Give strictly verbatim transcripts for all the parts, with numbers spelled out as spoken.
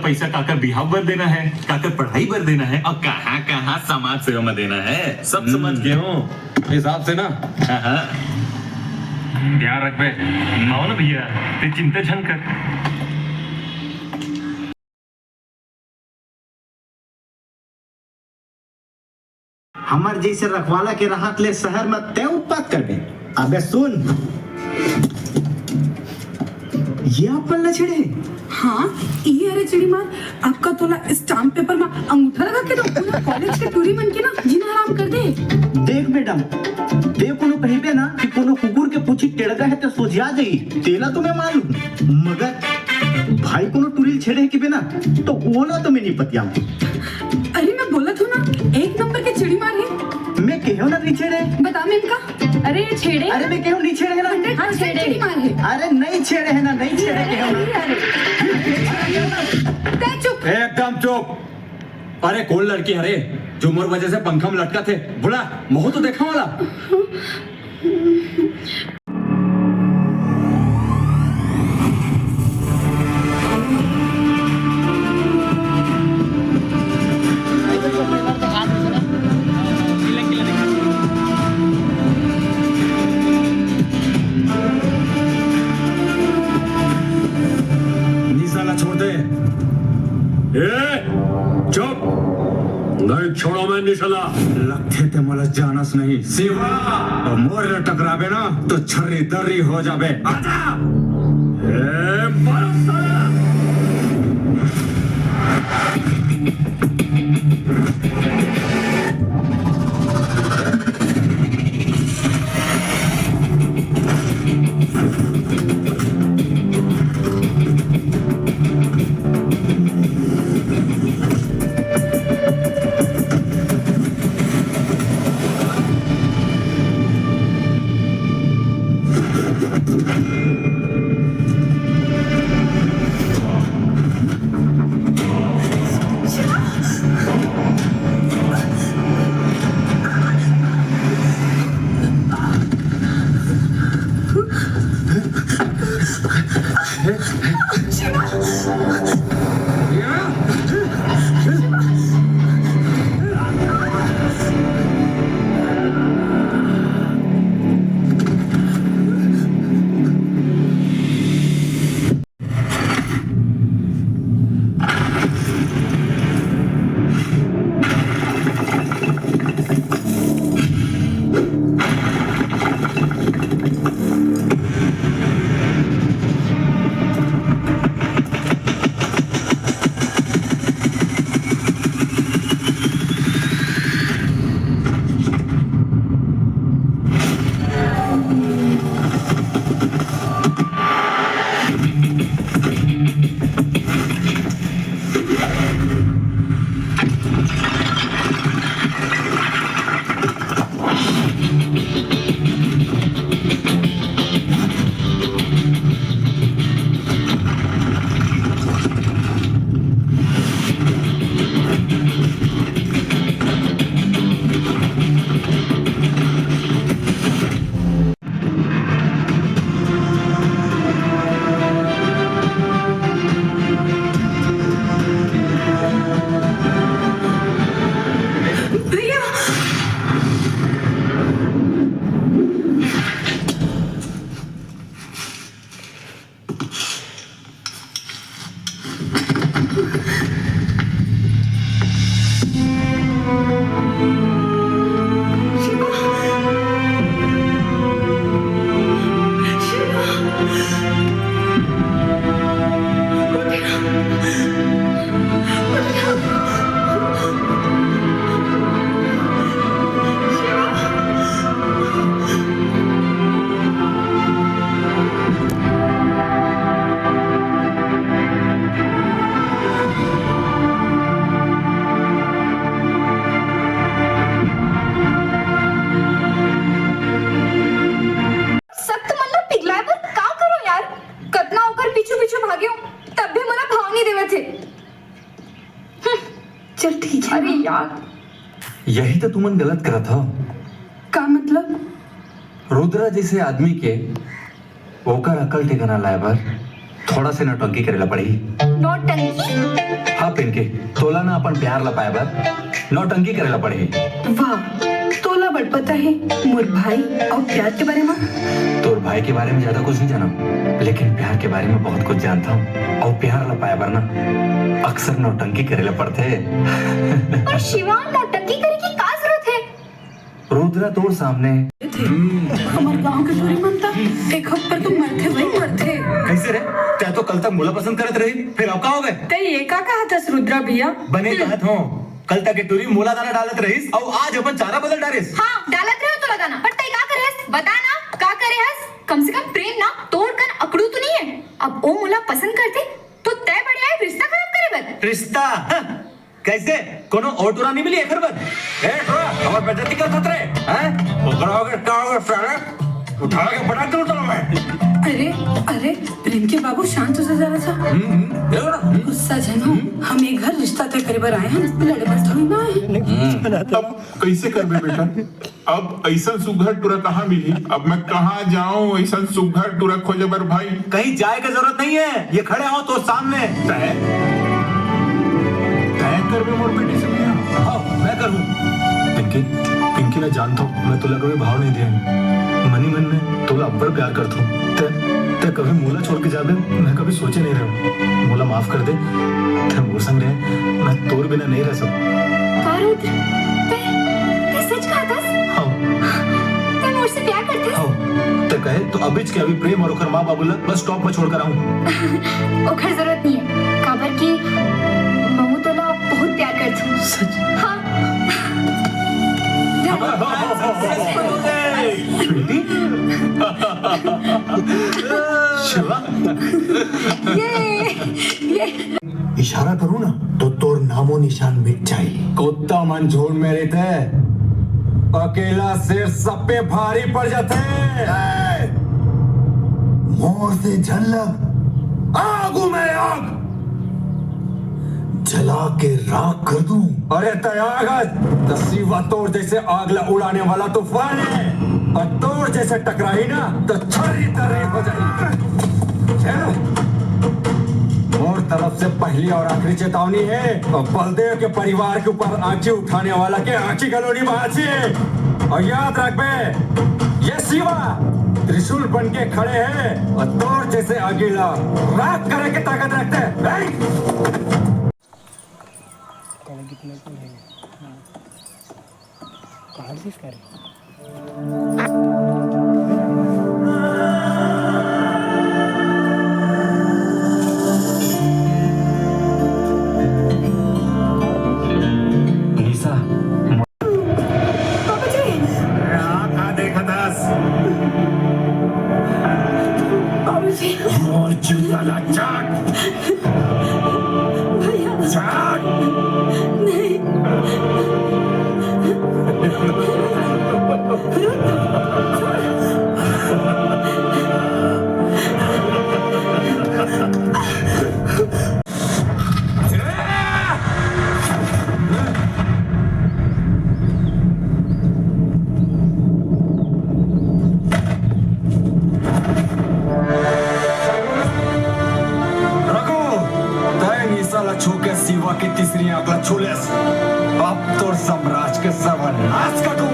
पैसा काकर बिहाव बर देना है, काकर पढ़ाई बर देना है और कहाँ कहाँ समाज सेवा में देना है, सब समझ गए हो। हिसाब से ना। हाँ, हाँ। ध्यान रखबे। आओ ना भैया, ते चिंता झन कर। हमर जैसे रखवाला के रहत ले शहर में तय उत्पात करबे। अबे सुन, ये अपन ला छेड़े हे? हाँ, ये अरे चिड़ी मार, अक्का तोला स्टाम्प पेपर में अंगूठा लगा के तो पूरा कॉलेज के टूरी मन के ना जीना हराम कर दे। देख मैडम, दे कोनो कहिबे ना कि कोनो कुकुर के पूछी टेड़गा है तो सोझिया जाई, तेला तो मैं मालूम, मगर भाई कोनो टूरी ल छेड़े हे कि बे ना, तो ओला तो मैं नहीं पतियाऊं। अरे मैं बोलत हूँ ना, एक नंबर के चिड़ी मार है। मैं कहो ना नहीं छेड़े। बता मैं इनका। अरे छेड़े। अरे मैं कहो नहीं छेड़े है ना। हंड्रेड परसेंट छेड़े। चिड़ी मार है। अरे नहीं छेड़े है ना, नहीं छेड़े कहो ना। अरे, तै चुप। एकदम चुप। अरे कौन लड़की हरे जो मोर वजह से पंखा में लटका थे? बुला, महू तो देखा वाला। निशा ला छोड़ दे। ए, चुप। नहीं छोड़ो मैं निशा ला। लगथे ते मोला जानस नहीं। शिवा, अउ मोर ले टकराबे ना, तो छर्री दर्री हो जाबे। आजा। ए, मारो साला। भैया। सख्त मन ला पिघलाए बर का करो यार? कतना ओकर पीछू पीछू भागे हूँ, तब भी मोला भाव नहीं देवत हे। हम्म, चल ठीक है। अरे यार, यही तो तुमन गलत करत हो। का मतलब? रुद्रा जैसे आदमी के ओकर अकल ठिकाना लाए बर थोड़ा से नौटंकी करे ला पड़ही। नौटंकी? हाँ पिंकी, तोला ना अपन प्यार ला पाए बर नौटंकी करे ला पड़ही। वाह, तोला बड़ पता है मोर भाई और प्यार के बारे में। तोर भाई के बारे में ज्यादा कुछ नहीं जाना, लेकिन प्यार के बारे में बहुत कुछ जानता हूँ। और प्यार ला पाए बर ना अक्सर नौटंकी करे ला पड़थे। पर शिवा, नौटंकी करे की का जरूरत है? रुद्रा तोर सामने। थे। हमर गांव के टूरी मन त एक हफ्ता तो मरथे भाई, मरथे। कैसे रे? तै तो कल तक मोला पसंद करत रही, फिर अब का हो गए? तै ये का कहत हस रुद्रा भैया? बने कहत हो, कल तक के टूरी मोला दाना डालत रहिस, अउ आज अपन चारा बदल डारिस। हाँ, डालत रहे तोला दाना, पर तै का करे हस? बता ना, का करे हस? कम से कम प्रेम ना तोर कन अकड़ू तो नहीं है। अब ओ मोला पसंद करते, तो तै बड़े आए रिश्ता खराब करे बर? रिश्ता? हाँ। कैसे? कोनो और टूरा नहीं मिली एकर बर? ए, टूरा, हमर बेइज्जती करत रे, हैं? ओकरा अगर का होगा साला? उठा के पटक दूं तोला मैं। अरे, अरे, प्रेम के बाबू, शांत हो जा जरा सा। हम्म, हम्म, देखो ना, हम्म। गुस्सा झन हो, हम्म। हम ये घर रिश्ता तय करे बर आए हैं, लड़े बर थोड़ी ना आए हैं। हम्म। अब कैसे करबे बेटा? अब ऐसन सुघर टूरा कहाँ मिली? अब मैं कहाँ जाऊं ऐसन सुघर टूरा खोजे बर भाई? कहीं जाए के जरूरत नहीं है, ये खड़े हो तो सामने। तय? तय करबे मोर बेटी से बियाह? हाँ, मैं करूँ। पिंकी, पिंकी, मैं जानता हूँ, मैं तोला कभी भाव नहीं दिया। मनी मन में तोला अब्बड़ प्यार करता हूँ। तय, तय कभी मोला छोड़ के जाबे, मैं कभी सोचे नहीं रहा। मोला माफ कर दे, तै मोर संग रहे, मैं तोर बिना नहीं रह सकता। का रुद्र, तै, तै सच कहत हस? हाँ। तै मोर से प्यार करत हस? हाँ। तै कहे तो अभी के अभी प्रेम और ओकर माँ बाबू ला बस stop में छोड़ कर आऊँ। ओकर जरूरत नहीं है, काबर कि महूँ तोला बहुत प्यार करत हूँ। सच? हाँ। जा। Sweetie? शिवा? ये, ये। इशारा करूँ ना, तो तोर नामो निशान मिट जाए। कुत्ता मन झुंड में रहिथे, अकेला शेर सब पे भारी पड़ जाथे। ए! मोर से झन लग, आग हूँ मैं, आग। जला के राख कर दूं। अरे तै आग हस, त शिवा तोर जैसे आग ला उड़ाने वाला तूफान है, और तोर जैसे टकराही ना, तो छर्री तर्री हो जाही। चलो, मोर तरफ से पहली और आखिरी चेतावनी है, और बलदेव के परिवार के ऊपर आँखी उठाने वाला के आँखी गलोनी बाँची है। और याद रखबे, ये शिवा त्रिशूल बन के खड़े हैं और तोर जैसे आगी ला राख करे के ताकत रखते हैं। कहाँ किस करे? निशा। बाबूजी। अरे, आ का देखत हस? बाबूजी। मोर जूता ला चाट। भैया। चाट। नहीं। रघु, तय निशा ला छू के शिवा के तीसरी आंख ला छू लेस। अब तोर साम्राज्य के सर्वनाश कटू।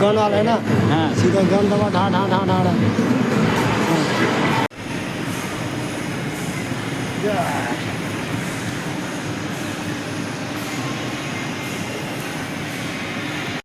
गन वाला है ना, हाँ। सीधा गन दबा, ढा, ढा, ढा, ढा, ढा।